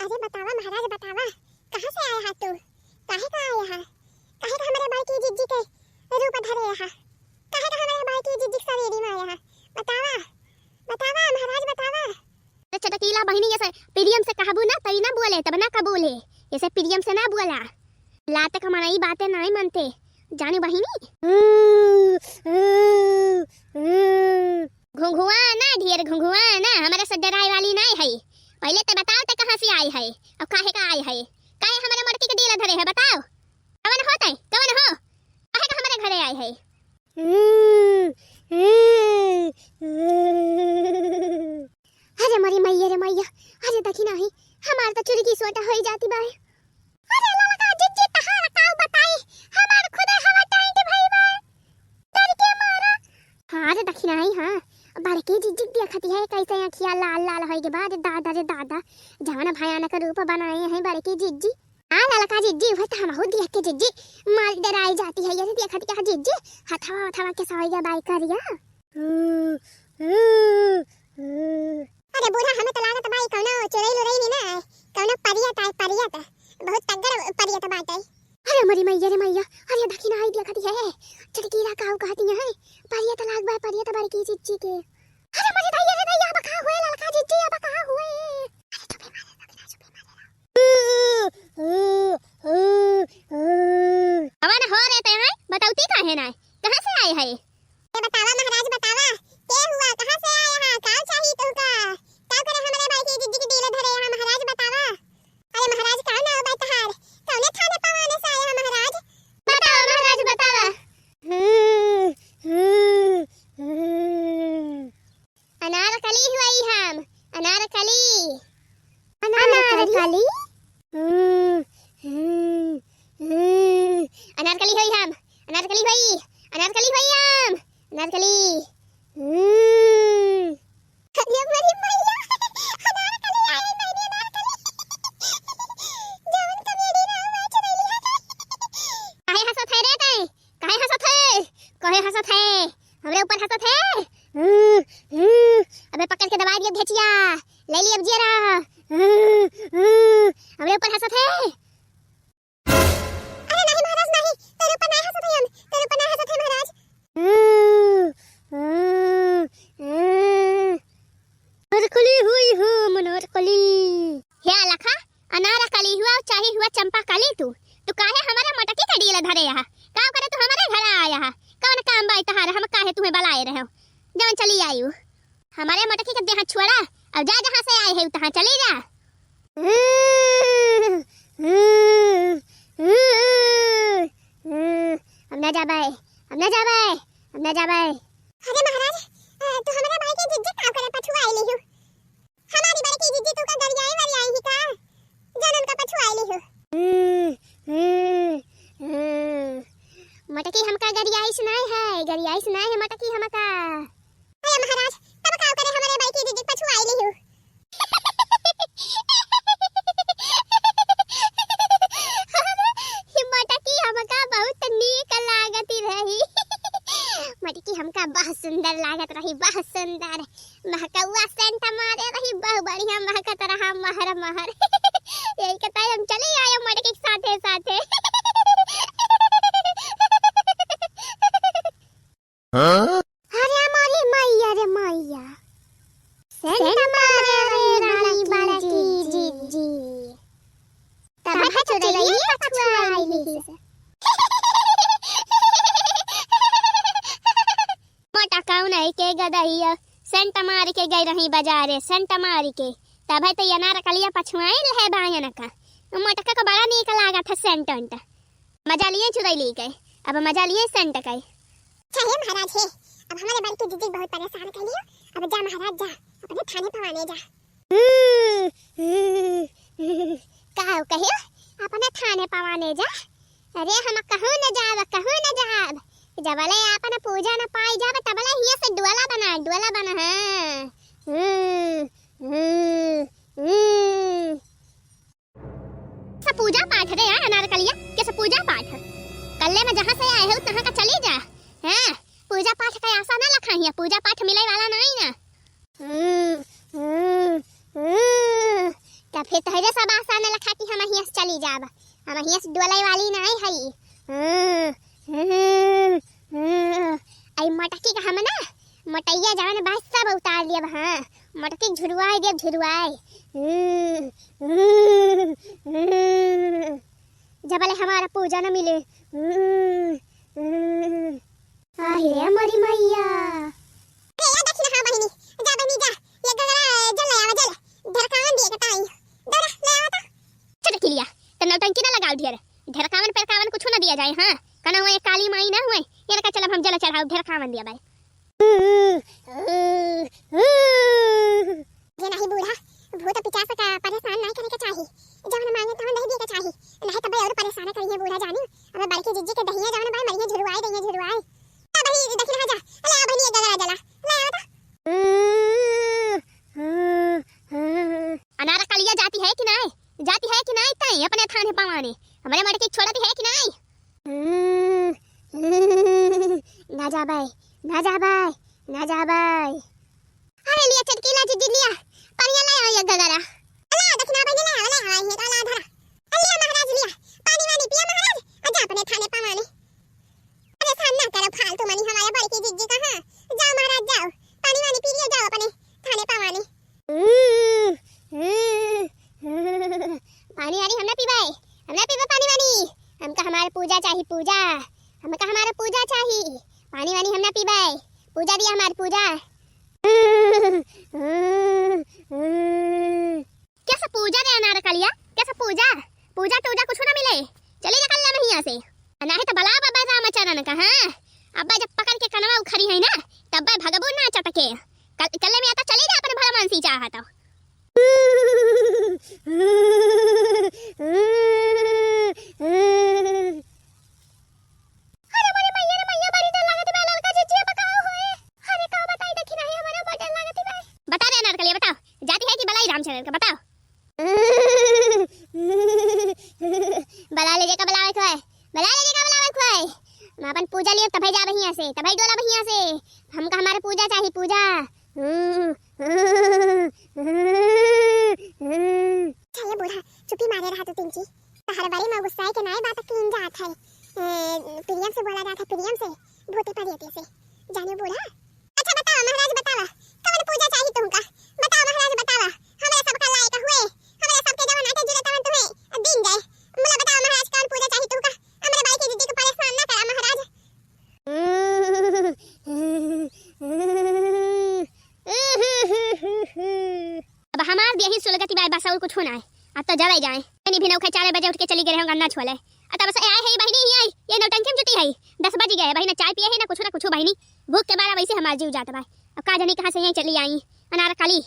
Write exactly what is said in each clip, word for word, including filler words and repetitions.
अरे बतावा महाराज, बतावा, कहाँ से आया हा तू? काहे का आया हा? काहे का हमरे बड़की जिज्जी के रूप धरे हा? काहे का हमरे बड़की जिज्जी के सवेरी में आया हा? बतावा, बतावा महाराज, बतावा। तो चटकीला बहिनी, ऐसे प्रेम से कहबू ना, तई ना बोले, तब ना कबूल है। ऐसे प्रेम से ना बोला। लात कमाना ई बातें नाई मनते, जानू बहिनी। घुंघुआ ना, ढेर घुंघुआ ना, हमरा से डराए वाली नाई है। पहले तो बताओ तो कहाँ से आई है और काहे का आई है? काहे हमरे मटकी के डीला धरे है, बताओ। कवन होते, कवन हो? काहे का हमरे घरे आई है? अरे मोरी मैया रे मैया, अरे देखी नाही, हमार तो चुरकी सोटा होई जाती बाय। अरे ललका जिज्जी, तहार काउ बताई, हमार खुदे हवा टाइट भई बा, डर के मारा। हाँ रे देखी नाही, हाँ, बड़की जिज्जी देखती है कैसे अखिया लाल लाल होई गे बा, अरे दादा रे दादा, जवन भयानक रूप बनाए हैं बड़की जिज्जी। हाँ ललका जिज्जी, वह तो हमहू देख के जिज्जी मार डराई जाती है, ये देखती है जिज्जी, हथवा हथवा के सोई गे बाय करिया। अरे बूढ़ा, हमें तो लागत बा, ई कौनो चुड़ैल उड़ैल ही ना है, कौनो परियत आए, परियत। बहुत तगड़ परियत बाटे। अरे मोरी मैया रे मैया, अरे देखी ना, आई देखती है, चटकीला काउ कहती है, परियत लाग बा, परियत बड़की जिज्जी के। अरे मोरी दैया रे दैया, अब का हुए ललका जिज्जी, अब का हुए? अरे चुपे मारे, चुपे मारे। कवन हो रे ते हैं? बतौती काहे नाय? कहाँ से आए है? ए बतावा महाराज, बतावा, के हुआ, कहाँ से आया हा, का चाही तुमका? का करे हमरे बड़की जिज्जी के डीला धरे हा महाराज, बतावा। अरे महाराज, का नाव बा तहार? कौने थाने पवाने से आया हा महाराज? बतावा महाराज, बतावा। अनारकली हुई हम, अनारकली। अनारकली? अनारकली? हम्म, हम्म, हम्म। अनारकली हुई हम, अनारकली हुई, अनारकली हुई हम, अनारकली। हम्म। अरे मोरी मैया, अनारकली आई, मैंने अनारकली। जवन कमेडी ना हुआ, चुड़ैली है। काहे हंसत है रे तै? काहे हंसत है? काहे हंसत है? हमरे ऊपर हंसत है? हम्म, हम्म, अबे पकड़ के दबाई दिया भेचिया, ले ली अब जियरा। हम्म, हम्म, हमरे ऊपर हंसत है। अरे नहीं महाराज नहीं, तेरे ऊपर नहीं हंसत है हम, तेरे ऊपर नहीं हंसत है महाराज। हम्म, हम्म, हम्म। अनारकली हुई हो, अनारकली। हे अलखा, अनारकली हुआ, चाहे हुआ चंपा कली तू, तू काहे हमारे मटकी के डीला धरे हा? का करे तू हमारे घर आया हा? कौन काम बाय तहार, हम काहे तुम्हें बलाए रहे हो? जवन चली आयु। हमारे मटकी के देहा छोड़ा, अब जा जहाँ से आए है तहाँ चली जा। हम ना जाबे, हम ना जाबे, हम ना जाबे। अरे महाराज, अ, तू हमारे भाई के जिज्जी का करे पछुआई लिहू? हमारी बड़की जिज्जी तू का गरियाई वरियाई ही का? जौन उनका पछुआई लिहू। हम्म, हम्म, हम्म। मटकी हमका गरियाई सुनाई है, गरियाई सुनाई है मटकी हमका। अरे महाराज, तब का करे हमारे बड़की जिज्जी पछुआई लिहू? ई मटकी हमका बहुत नीक लागत रही। मटकी हमका बहुत सुंदर लागत रही, बहुत सुंदर। महकौआ सेंट मारे रही, बहुत बढ़िया महकत रहा, महर महर। यही के ताई हम चली आए मटकी के साथे साथे। हाँ? अरे मोरी मैया रे मैया। सेंट मारे रे रानी बड़की जिज्जी। तब है चुड़ैलिया पछुआई लिहिस। मोटा कौन है के गदहिया, सेंट मार के गई रही बाजारे, सेंट मार के। तब है तो ये अनारकलिया पछुआई है बायन का। मोटका का बड़ा नीक लागत है सेंट उंट। मजा लिए चुड़ैली के, अब मजा लिए सेंट के। अच्छा हे महाराज हे, अब हमारे बड़की जिज्जी बहुत परेशान कर लियो। अब जा महाराज जा, अपने थाने पवाने जा। हम्म, हम्म, हम्म, का कहियो? अपने थाने पवाने जा। अरे हम कहूँ न जाब, कहूँ न जाब। जबले आपन पूजा न पाई जाब, तबले हियाँ से डोला बना, डोला बना, हाँ। हम्म, हम्म, हम्म। सब पूजा पाठ रे, हाँ, अनारकलिया, के सब पूजा पाठ। कल्ले में जहाँ से आए हो, तहाँ का चली जा। हाँ, पूजा पाठ का आशा ना रखा हिया, पूजा पाठ मिले वाला नहीं ना। हम्म, हम्म, हम्म। त फिर तहरे सब आसान लखा कि हम हियाँ से चली जाब। हम हियाँ से डोले वाली नाहीं हई। हम्म, हम्म, हम्म। आई मटकी का हम ना, मटैया जवन बा सब उतार लेब, हाँ। मटकी झुरवाई देब, झुरवाई। हम्म, हम्म, हम्म। जबले हमारा पूजा न मिले। हम्म, हम्म। आहि रे मोरी मैया। ए, या दक्षिणा, हाँ बहिनी, जा बहिनी जा, ये गगरा जल ले आवा, जल, ढेरकावन दिए के ताई, दौड़ा ले आवा तो। चटकिलिया, त नौटंकी ना लगाओ ढेर, ढेरकावन पेरकावन कुछ ना दिया जाए, हाँ, कना हुए काली माई ना हुए, ये ना का चलब हम जल चढ़ाओ, ढेरकावन दिया बाई। ये नहीं बूढ़ा, भूत पिचास का परेशान नहीं करे के चाही, जवन मांगे तवन दे दिए के चाही, नहीं तब और परेशान करिए बूढ़ा जानी। अब बड़की जिज्जी के दहिया जवन बा, मरिए झुरवाई दहिया झुरवाई। आ बहिनी, दक्षिणा जा। ले आ बहिनी, ये गगरा जला। ले आ तो। अनार कलिया जाती है कि नाई? जाती है कि नाई तई अपने थाने पवाने? हमरे मटकी छोड़ती है कि नाई? ना जाबे, ना जाबे, ना जाबे। अरे लिया चटकीला जिज्जी लिया, पानी ले आओ ये गगरा। ले आ दक्षिणा बहिनी, ले आ, ले आ, ये तो ला धरा। ले आ महाराज लिया, पानी वानी पिया महाराज, और जा अपने थाने पवाने। परेशान ना करो फालतू मनी हमारे बड़की जिज्जी का, हाँ। जाओ महाराज जाओ, पानी वानी पी लियो, जाओ अपने थाने पवाने। पानी वानी हम ना पीबे, हम ना पीबे पानी वानी। हमका हमार पूजा चाही, पूजा। हमका हमार पूजा चाही। पानी वानी हम ना पीबे। पूजा दिया हमार पूजा। कैसे पूजा रे अनारकलिया? कैसे पूजा? पूजा टूजा कुछ ना मिले। चली जा कल्ला महिया से। आ नाही तो बलावा बाबा रामचरण का, हाँ? अब्बा जब पकड़ के कनवा उखरी है ना, तब्बे भगबू ना चटके। कल, कल्ले में आता चली जा अपने भला मनसी चाहत हो। अरे मोरे मैया रे मैया, बड़ी डर लागत बा, ललका जिज्जिया बा, का होए? अरे का बताई, देखी नाही, हमारा बड़ी डर लागत बा। बता रे अनारकलिया, बताओ, जाती है कि बलाई रामचंद्र का, बताओ। बला ले जेका बलावे को है, बला ले जेका बलावे को है। हम अपन पूजा लिए तभे जा बहिया से, तभे डोला बहिया से। हमका हमारे पूजा चाही, पूजा। हम्म। चल बूढ़ा, चुप्पी मारे रहा तू तिनची। तहर बड़ी में गुस्साए के नाई बात कीन जात है। ए, प्रियम से बोला जात है, प्रियम से, भूते परेते से। जाने बूढ़ा। अच्छा बतावा महाराज, बतावा, कवन पूजा चाही तुमका? बतावा महाराज, बतावा, हमरा सबका लायक हुए, हमरा सबके जवन आटे जुरे तवन तुम्हें दीन जाए। बोला बतावा महाराज, कवन पूजा चाही तुमका? हमरा बड़की दीदी के परेशान ना करा महाराज। अब हमार देही सुलगति बाय, बस और कुछ ना है। अब तो जले जाए। बहिनी भी नौखे चार बजे उठ के चली गए रहे गन्ना छोले। अब तब से आए है बहिनी, ही आई, ये नौटंकी में जुटी है। दस बज गए बहिनी, चाय पिए है ना कुछ ना कुछ बहिनी। भूख के मारा वैसे हमार जीव जात बा। अब का जानी कहाँ से यहीं चली आई। अनारकली,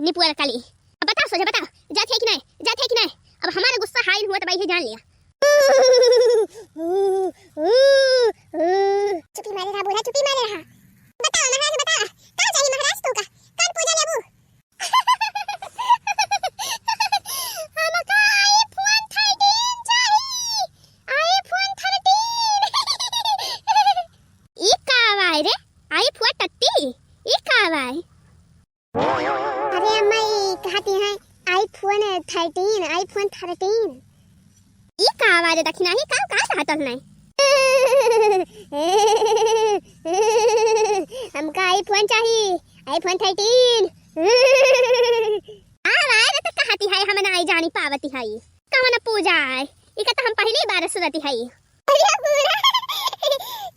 निपुअरकली। अब बताओ सोझे बताओ, जात है कि नहीं, जात है कि नहीं? अब हमारा गुस्सा हाइन हुआ तो भाई ये जान लिया। चुप्पी मारे रहा बूढ़ा, चुप्पी मारे रहा। बताओ महाराज, बताओ, का चाही महाराज तू का? कौन पूजा लेबू? हमका iPhone thirteen चाही, iPhone thirteen। ई का आवाज रे? iPhone thirteen? ई का आवाज? अरे अम्मा, ई कहती हैं iPhone thirteen, iPhone thirteen। ई का आवाज दखिना ही का, का कहत नहीं? हमका iPhone चाही, iPhone thirteen। आवाज तो कहती है, हम नाई जानी पावती है। कौन पूजा है? इका तो हम पहली बार सुनती है। अरे बूढ़ा,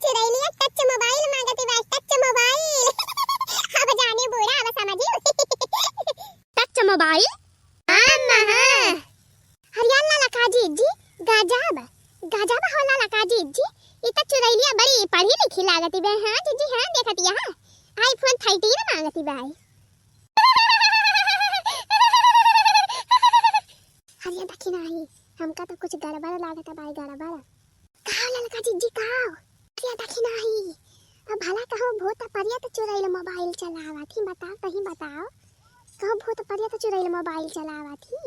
चुरैलिया touch mobile मांगती बा, touch mobile। अब जानी बूढ़ा, अब समझी। Touch mobile? हाँ, हाँ। अरे ललका जिज्जी, गजब, गजब हो ललका जिज्जी। ई तो चुरैलिया बड़ी पढ़ी लिखी लागती बे, हाँ जिज्जी, हाँ देखती है। iPhone thirteen मांगती बे। अरे दखिना ही, हमका तो कुछ गड़बड़ लागत है भाई, गड़बड़। का हो ललका जिज्जी, का हो? अरे दखिना ही, अब भला कहो भूत परियत चुरैल mobile चलावत ही, बताओ, तहीं बताओ। कहो भूत परियत चुरैल mobile चलावत ही।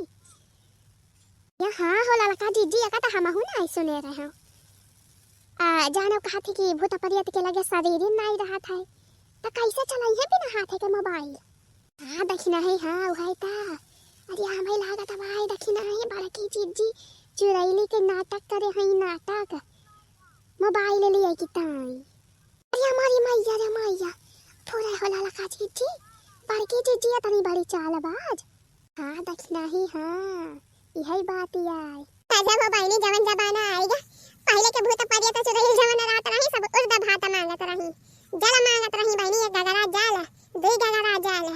या हाँ हो ललका जिज्जी, एका तो हमहू नाई सुने रहे। आ, जानो कहत ही कि भूत परियत के लगे शरीर ही नाई रहत है, तो कैसे चलाइए बिना हाथे के mobile? हाँ, दखिना है, हाँ, उहै ता। अरे हमें लागत है भाई, देखी ना, ये बड़की जीजी चुरैली के नाटक करे हैं, नाटक। मोबाइल लिए कि ताई। अरे हमारी मैया रे मैया, पूरा होला लका जीजी, बड़की जीजी इतनी बड़ी चालबाज। हाँ, देखी नाही, हाँ, इहै बात आय। राजा हो बहिनी, जवन जमाना आइगा, पहिले के भूत परियत चुरैल जवन रहत रही, सब उर्द भात मांगत रही, जल मांगत रही बहिनी, एक गगरा जल, दुई गगरा जल।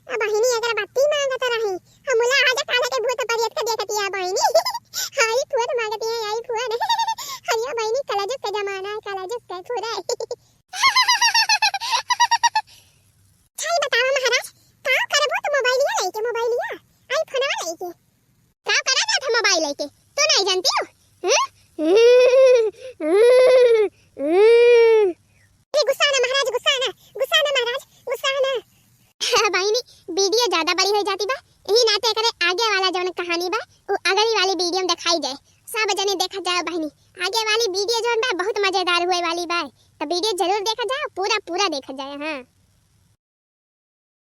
अब बहिनी अगरबत्ती मांगत रही, हम मुला आज काले के भूत परियत के देखतिया बहिनी। आई फोन मांगती है, आई फोन। हरिया बहिनी, कलजुग के जमाना है, कलजुग के पूरा। चल बतावा महाराज, का करबो तू मोबाइलिया लइके, मोबाइलिया, आईफोनवा लइके? का करा जात है मोबाइल लइके? तू नहीं जानती हो? हम्म? हम्म, हम्म, हम्म। अरे गुस्सा ना महाराज, गुस्सा ना, गुस्सा ना महाराज, गुस्सा ना। बहिनी, वीडियो ज्यादा बड़ी हो जाती बा, यही नाते एकरे आगे वाला जौन कहानी बा, उ अगली वाली वीडियो में दिखाई जाए, सब जने देखा जाए बहिनी। आगे वाली वीडियो जौन बा बहुत मजेदार हुए वाली बा, तो वीडियो जरूर देखा जाए, पूरा पूरा देखा जाए। हाँ।